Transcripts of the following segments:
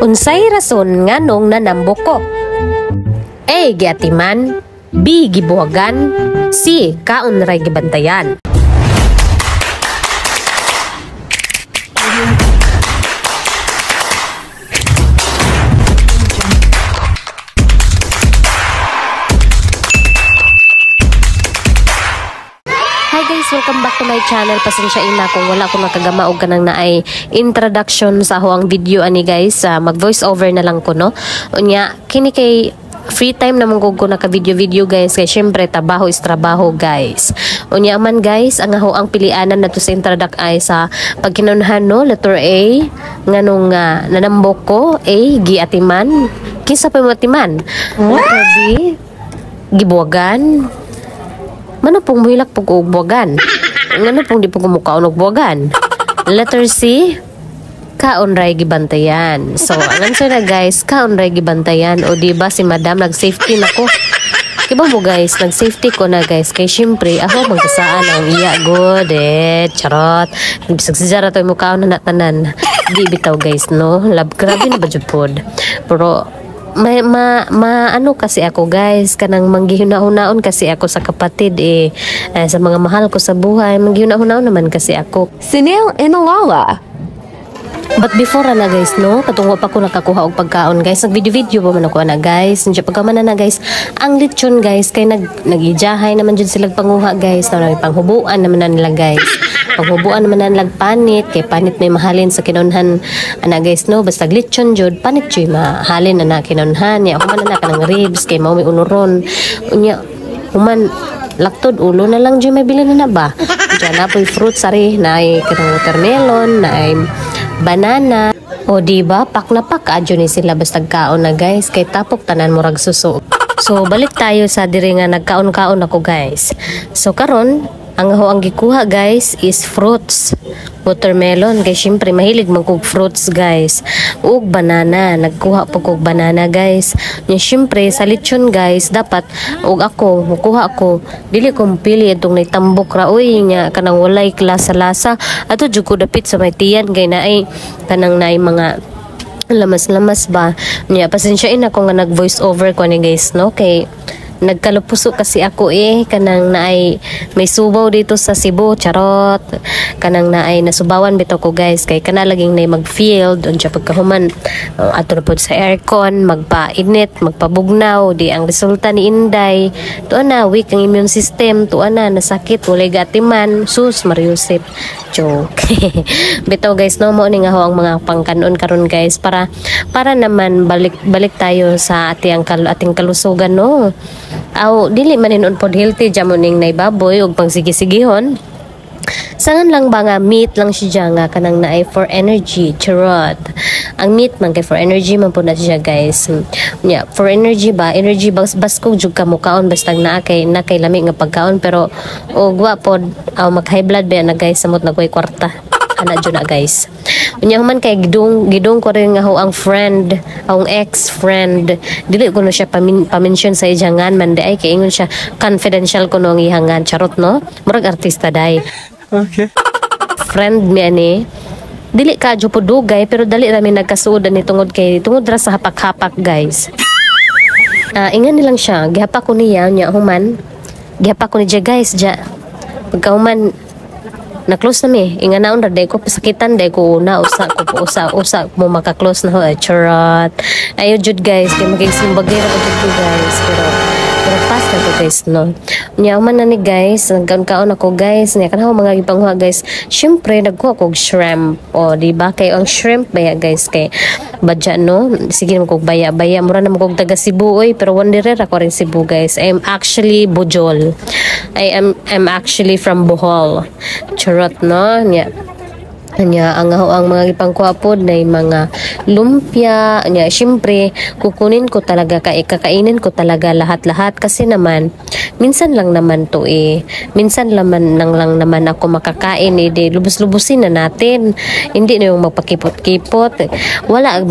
Unsay rason nganong nanambok ko? A. Giatiman, B. Gibuhagan, C. Kaon ray gibantayan. Hi guys, welcome back to my channel. Pasensyain na kung wala akong nakagama o ganang na ay introduction sa huang video ani guys. Mag voice over na lang ko no. Unya kini kay free time naman ko naka video guys, kay syempre trabaho is trabaho guys. Unya man guys, ang ang pilianan na to sa introduct ay sa pagkinunhan no, letter A nganong nanambok ko. A. Giatiman, kinsa pa mo atiman? Letter B. Gibuhagan, mana pong muhilak po buwagan. Ngano pong di po kumukaon og buwagan. Letter C. Kaon ray gibantayan. So, ang answer na guys, kaon ray gibantayan. O diba si madam nag-safety na ko. Kiba mo guys, nag-safety ko na guys. Kay syempre, ako magkasaan ang iya good charot. Bisag si Zara to yung mukaon na natanan. Di bitaw guys, no? Grabe na ba jupod. Pero, ano kasi ako guys, kanang manggihuna-hunaon kasi ako sa kapatid sa mga mahal ko sa buhay, manggihuna-hunaon naman kasi ako. Sinil Inalala. But before na guys no, katungo pa ko nakakuha og pagkaon guys, nag video pa man ako na guys, nandiyo pagkaman na guys, ang lechon guys, kay nagijahay naman dyan sila panguha guys, na panghubuan naman na nila guys. Paghubuan naman na nilang panit, kay panit may mahalin sa kinunhan ana guys no, basta lechon jud panit jud mahalin na kinunhan niya. Human na kanang ribs kay mao may unuron unya, human laktod ulo na lang jud may bilin na ba. Diyan na po'y fruit sari na ay kanang watermelon, na ay banana. O diba, pak na pak adyo ni sila basta kaon na guys, kay tapok tanan murag suso. So balik tayo sa diri nga nagkaon-kaon ako guys. So karon ang gikuha guys is fruits, watermelon, kay syempre mahilig magkog fruits guys, ug banana. Nagkuha po kog banana guys. Nya syempre sa lechon guys, dapat ug ako mukuha ko, dili ko pili itong nitambok ra uy nya kanang walay lasa-lasa. Ato jud ko dapit sa may tiyan kay naay kanang naay mga lamas-lamas ba. Nya pasensyain ako nga nag voice over ko ni guys no, kay nagkalupuso kasi ako kanang naay may subaw dito sa Cebu charot, kanang naay nasubawan bitaw ko guys, kay kana laging nay mag-field unsa pagkahuman ato na pod sa aircon magpainit magpabugnaw, di ang resulta ni Inday tuan na weak ang immune system, tuan na nasakit walay gatiman, sus Mariusip joke. Bitaw guys no, mo ni nga ho ang mga pangkanon karon guys, para naman balik tayo sa ating kalusugan no. Aw dili man inon pod healthy jamoning nay baboy ug pangsigisigihon. Sangan lang ba nga meat lang siya nga kanang naay for energy charot. Ang meat man kay for energy man po na siya guys. Yeah, for energy baskog jud ka mukaon basta naa kay lami nga pagkaon, pero og wa pod mag high blood ba na guys, samot nagkoy kwarta ana jud na guys. Unya man kay gidong ko rin nga ho ang friend, ang ex-friend, dili ko no siya pa-mention sa ijangan man di ay kay ingon siya confidential ko no ang ihangan charot no, murag artista dai. Okay. Friend mi ani dili ka jud po dugay, pero dali ra mi nagkasuod ni tungod ra sa hapak-hapak guys. Ingan nilang siya gihapak ko niya nya human gihapak ko ni guys pagkahuman na close na mi ingan naon ra day ko pasakitan day ko una usa mo maka-close na ho charot. Ayo jud guys kay magigsimbagay ra jud guys, pero fast na to guys no. Nya man na ni guys nagkaon ako guys nya kanang mga gipanghuha guys, syempre nagkuha kog shrimp o di ba, kay ang shrimp baya guys kay badya no, sige mo kog baya mura na mo kog taga Cebu oy, pero wanderer ako rin Cebu guys. I am actually Bujol. I'm actually from Bohol charot no. Nya ang mga ipangkuha pod na mga lumpia nya syempre kukunin ko talaga kakainin ko talaga lahat kasi naman minsan lang naman to minsan lang naman ako makakain di lubos-lubusin na natin, hindi na yung magpakipot-kipot wala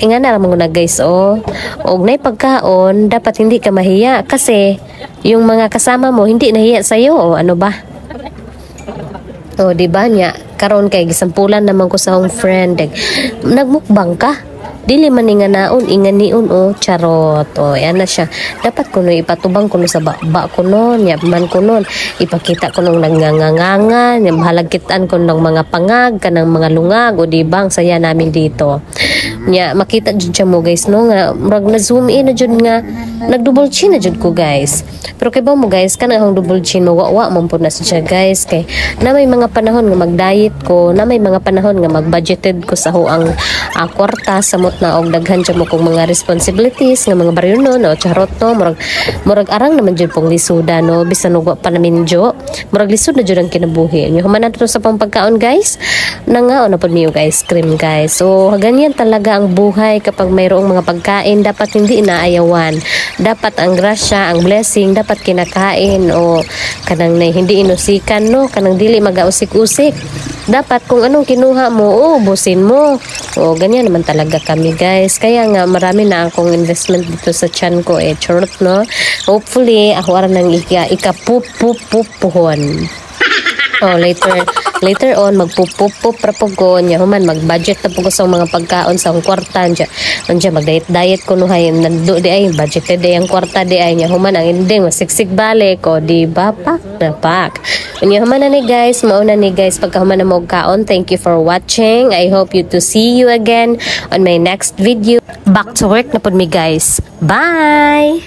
inga na lang mga guys og nay pagkaon dapat hindi ka mahiya kasi yung mga kasama mo hindi nahiya sa'yo ano ba. O di ba nya karon kay gisampulan naman ko sa akong friend nagmukbang ka dili man ni nga naon ingan niun o charot o yan na siya dapat kuno ipatubang kuno sa baba kuno nya man kuno ipakita kuno nanganganga nya halagkitan kuno ng mga pangag kanang mga lungag o di bang saya namin dito nya makita jud siya mo guys no nga murag na zoom in na jud nga nag-double chin na jud ko guys pero kay ba mo guys kanang double chin mo wa man pud na siya guys kay na may mga panahon nga mag-diet ko na may mga panahon nga mag-budgeted ko sa huang kwarta samot na og daghan siya mo kong mga responsibilities nga mga baryo no charot no murag arang naman jud pong lisuda no bisan og pa namin jo murag lisod na jud ang kinabuhi nyo human nato sa pagkaon guys nangaon na pud niyo guys cream guys so ganyan talaga ang buhay kapag mayroong mga pagkain dapat hindi inaayawan dapat ang grasya ang blessing dapat kinakain o kanang hindi inusikan no kanang dili magausik-usik dapat kung anong kinuha mo ubusin mo o ganyan naman talaga kami guys kaya nga marami na akong investment dito sa chan ko charot no hopefully ako aran nang ikapupupupuhon later on magpupupup prapogon nya human mag-budget na po sa mga pagkaon sa kwarta nya mag-diet ko no hay nando di ay budgeted ay ang kwarta di ay nya human ang ending masiksik balik ko di ba pak na pak nya human na ni guys mauna ni guys pagkahuman na mo kaon thank you for watching I hope you to see you again on my next video back to work na pud mi guys bye.